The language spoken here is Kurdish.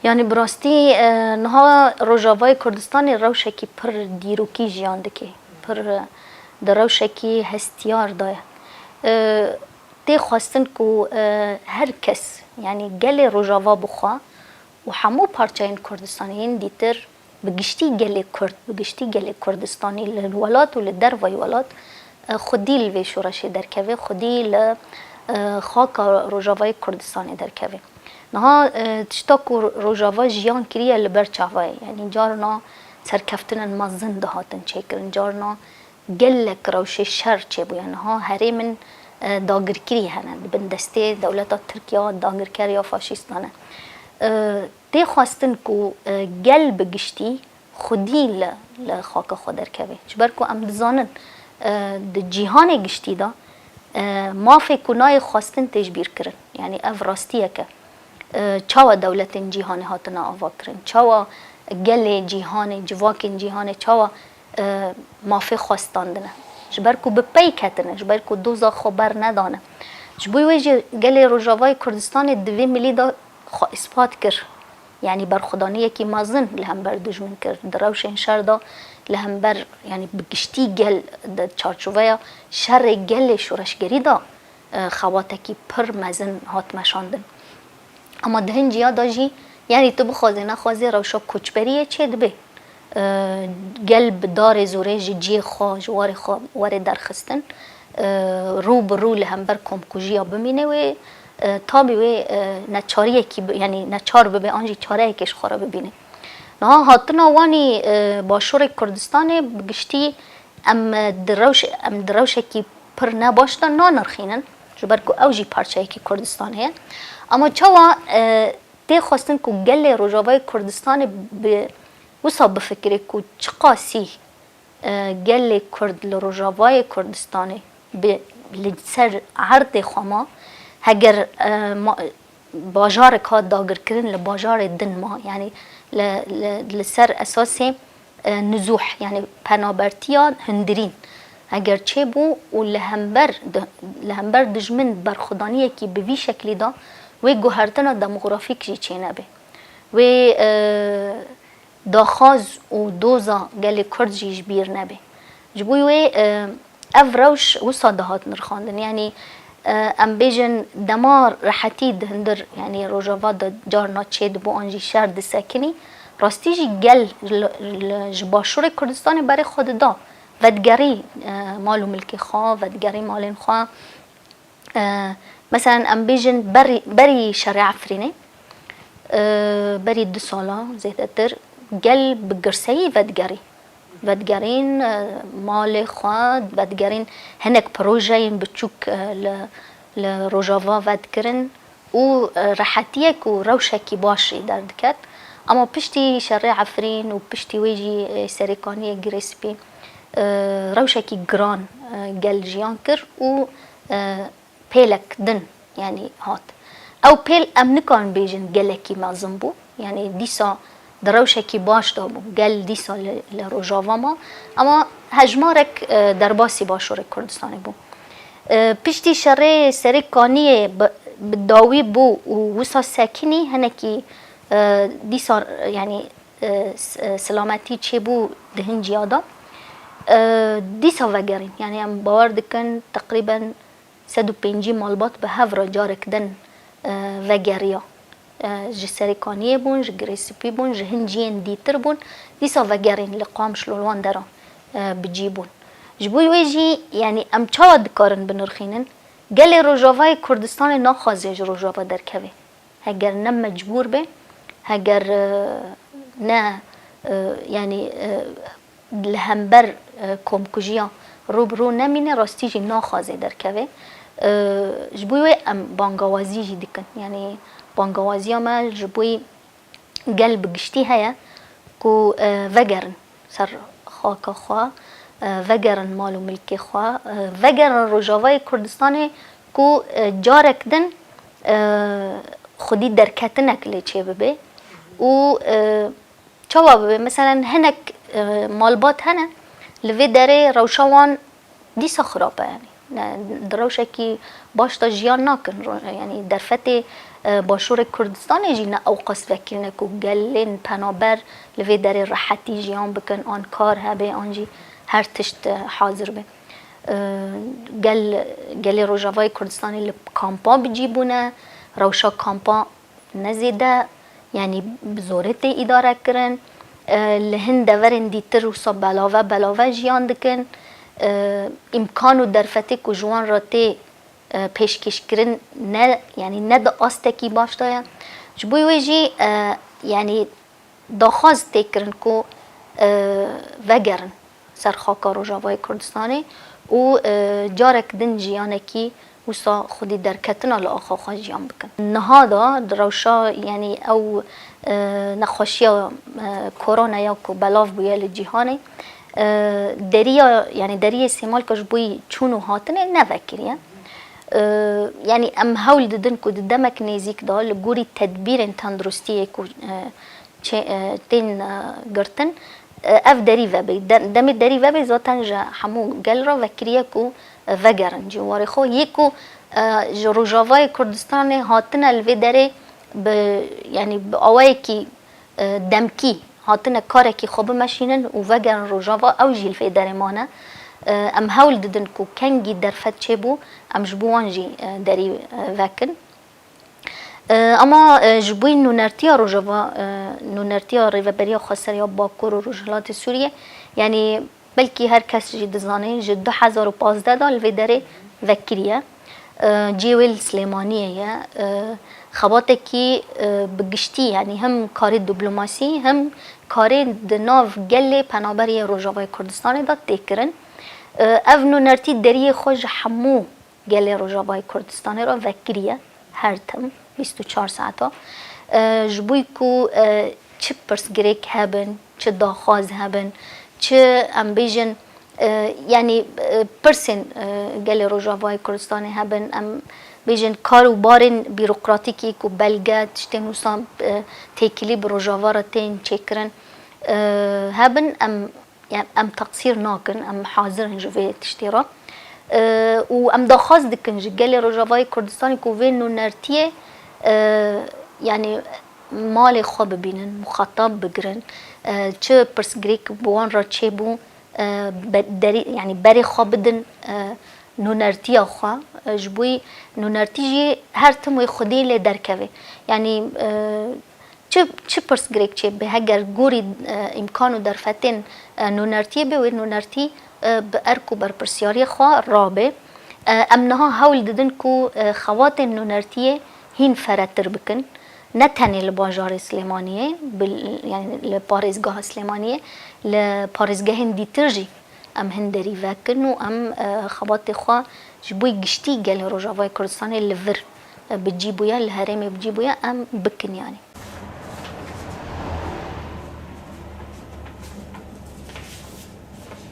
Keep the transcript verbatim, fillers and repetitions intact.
Yanî bi rastî, e, niha Rojavayê Kurdistanê rewşekî pir dîrokî jiyan dike. Pir, e, di rewşekî hestiyar de ye. E, tê xwestin ku, e, her kes, yanî gelê Rojava bi xwe û hemû parçeyên Kurdistanê yên dîtir, bi giştî gelê Kurd, bi giştî gelê Kurdistanê li welat û li dervayî welat, e, xwedî li vê şoreşê derkeve, xwedî li, e, xaka Rojavayê Kurdistanê derkeve. Niha, e, tişta ku Rojava jiyan kiriye li ber çava ye. Yanî carna serkeftinên mezin dihatin çêkirin, carna gelek rewşê şer çêbûye. Niha herêmên, e, dagirkirî hene, di bin destê dewleta Tirk ya dagirker ya faşîst de ne. E, tê xwestin ku, e, gel bi giştî xwedî li, li xaka xwe derkeve. Ji ber ku em dizanin, e, di cîhanê giştî de, e, mafê ku nayê xwestin tê ji bîr kirin. Yanî ev rastiyek e. E, çawa dewletên cîhanê hatine avakirin? Çawa gelê cîhanê, civakên cîhanê çawa, e, mafê xwe standine? Ji ber ku bi pey ketine, ji ber ku doza xwe bernedane. Ji bo wê jî gelê Rojavayê Kurdistanê di vê milî de xwe îspat kir. Yanî berxwedaniyekî mezin li hember dijmin kir. Di rewşên şer de li hember, yanî bi giştî gel di çarçoveya şerê gelê şoreşgerî de, e, xebatekî pir mezin hat meşandin. Ama di hin ciya de jî, yanî tu bixwazê nexwazê rewşa koçberiyê çêdibe. E, gel bi darê zorê ji ciyê xwe, ji warê xwe were derxistin. E, rû bi rû li hember komkujiya bimîne wê, e, tabî wê, e, neçariyekî bi, yanî neçar bibe an jî çareyekê ji xwe re bibîne. Niha hatina wanî, e, Başûrê Kurdistanê bi giştî em, e, di rewş-, em di rewşekî pir ne baş de nanirxînin. Ji ber ku ew jî parçeyekî Kurdistanê ye. Ama çawa, e, tê xwestin ku gelê Rojavayê Kurdistanê bi wisa bifikire ku çiqasî, e, gelê Kurd li Rojavayê Kurdistanê bi, li ser erdê xwe ma, heger, e, ma, bajarek hat dagirkirin li bajarê din ma, yanî li, li, li ser esasê, e, nizûh, yanî penabertiya hundirîn, heger çêbû û li hember di-, li hember dijmin berxwedaniyekî bi vî şeklî de wê guhertina demografîk jî çênebe. Wê, e, daxwaz û doza gelê Kurd jî ji bîr nebe. Ji bo wê, e, ev rewş wisa dihat nirxandin. Yanî, e, em bêjin dema rehetî di hundir, yanî Rojava de carna çêdibû an jî şer disekinî, rastî jî gel li, li, ji Başûrê Kurdistanê berê xwe dida. Vedigerî, e, mal û milkê xwe, vedigerî malên xwe. E, meselen em bêjin berî, berî şerê Efrînê, e, berî du sala zêdetir gel bi girseyî vedigerî. Vedigerîn, e, malê xwe, vedigerîn hinek projeyên biçûk, e, li, li Rojava vedikirin û, e, rehetiyek û rewşekî baş jî derdiket. Ama piştî şerê Efrîn û piştî wê jî, e, serêkaniyê Girê Spî, e, rewşekî giran, e, gel jiyan kir û, e, pêlek din, yanî hat. Ew pêl em nikarin bêjin gelekî mezin bû. Yanî dîsa di rewşekî baş de bû. Gel dîsa li, li Rojava ma. Ama hejmarek, e, derbasî Başûrê Kurdistanê bû. E, piştî şerê Serê Kaniyê bi, bi dawî bû û wisa sekinî hinekî, e, dîsa, yanî, e, s-, e, silametî çêbû di hin ciya de. E, dîsa vegerîn. Yanî em bawer dikin teqrîben sed û pêncî malbat bi hev re carek din, e, vegeriya. E, ji Serêkaniyê bûn, ji Girê Spî bûn, ji hin ciyên dîtir bûn. Dîsa vegerîn li Qamişlo li wan deran, e, bi cî bûn. Ji bo wê jî, yanî em çawa dikarin binirxînin? Gelê Rojavayê Kurdistanê naxwaze ji Rojava derkeve. Heger ne mecbûr be, heger, e, ne, e, yanî, e, li hember, e, komkujiya rû bi rû nemîne, rastî jî naxwaze derkeve. E, ji bo wê em bangawazî jî dikin. Yanî bangawaziya me ji bo gel bi giştî heye ku, e, vegerin ser xaka xwe, e, vegerin mal û milkê xwe, e, vegerin Rojavayê Kurdistanê ku, e, carek din, e, xwedî derketinek lê çêbibe û, e, çawa bibe? Meselen hinek, e, malbat hene, li vê derê rewşa wan dîsa xirab e, yanî. Ne, di rewşekî baş de jiyan nakin. Ro-, yanî derfetê, E, Başûrê Kurdistanê jî ne ewqas vekirîne ku gelên penaber li vê derê rehetî jiyan bikin, an kar hebe, an jî her tişt, e, hazir be. E, gel, gelê Rojavayê Kurdistanê li kampa bi cî bûne, rewşa kampa ne zêde, yanî bi zorê tê îdare kirin. E, li hin deverên dîtir wisa belave belave jiyan dikin. E, îmkan û derfetê ku ji wan re tê, e, pêşkêşkirin ne, yanî ne di astekî baş de ye. Ji bo wê jî, e, yanî daxwaz tê kirin ku, e, vegerin ser xaka Rojavayê Kurdistanê û, e, carek din jiyanekî wisa xwedî derketina li axa xwe jiyan bikin. Niha de di rewşa, yanî ew, e, nexweşiya, e, koronaya ku belav bûye li cîhanê, e, deriya, yanî deriyê Sêmalka ji bo yî çûn û hatinê nevekiriye. E, yanî em hewl didin ku di demek nêzîk de li gorî tedbîrên tenduristiyê ku, e, çê-, e, tên, e, girtin, e, ev derî vebe. De-, demê derî vebe zaten ji hemû gel re vekiriye ku, e, vegerin cîwarê xwe. Yê ku, e, ji Rojavayê Kurdistanê hatine li vê derê bi, yanî bi awayekî, e, demkî hatine karekî xwe bimeşînin û vegerin Rojava, ew jî li vê derê mane. E, em hewl didin ku kengî derfet çêbû, em ji bo wan jî, e, derî, e, vekin. E, ama, e, ji bo nûnertiya Rojava, e, nûnertiya Rêveberiya Xweseriya Bakur û Rojhilatê Sûriyê, yanî belkî her kes jî dizane, ji du hezar û pazdeh de li vê derê vekiriye. E, cihê wê li Silêmaniyê ye. E, xebatekî, e, bi giştî, yanî hem karê diplomasî, hem karê di nav gelê penaberê yê Rojavayê Kurdistanê de tê kirin. E, ev nûnertî deriyê xwe ji hemû gelê Rojavayê Kurdistanê re vekiriye, her tim bîst û çar saeta. E, ji bo ku, e, çi pirsgirêk hebin, çi daxwaz hebin, çi em bêjin, e, yanî, e, pirsên, e, gelê Rojavayê Kurdistanê hebin, em bêjin kar û barên bîrokratîkî ku belge, tiştên wisa, e, têkilî bi Rojava re tên çêkirin, e, hebin, em Yani em teqsîr nakin, em hazir in ji vê tiştê re. E, û em daxwaz dikin ji gelê Rojavayê Kurdistanê ku vê nûnertiyê, e, yani malê xwe bibînin, muxatab bigirin, e, çi pirsgirêk bi wan re çêbû, e, be-, derî, yani berê xwe bidin, e, nûnertiya xwe, e, ji bo nûnertî jî her tim wê xwedî lê derkeve. Yani, e, Çi, çi pirsgirêk çêbe, heger gorî, e, îmkan û derfetên, e, nûnertiyê be, wê nûnertî, e, bi erk û berpirsiyariyê xwe rabe. E, em niha hewl didin ku, e, xebatên nûnertiyê hîn feretir bikin. Ne tenê li bajarê Silêmaniyê, bi, yani li parêzgeha Silêmaniyê, li parêzgehên dîtir jî em hin derî vekin û em, e, xebatê xwe ji bo giştî gelê Rojavayê Kurdistanê li vir, e, bi cî bûye, li herêmê bi cî bûye, em bikin yani.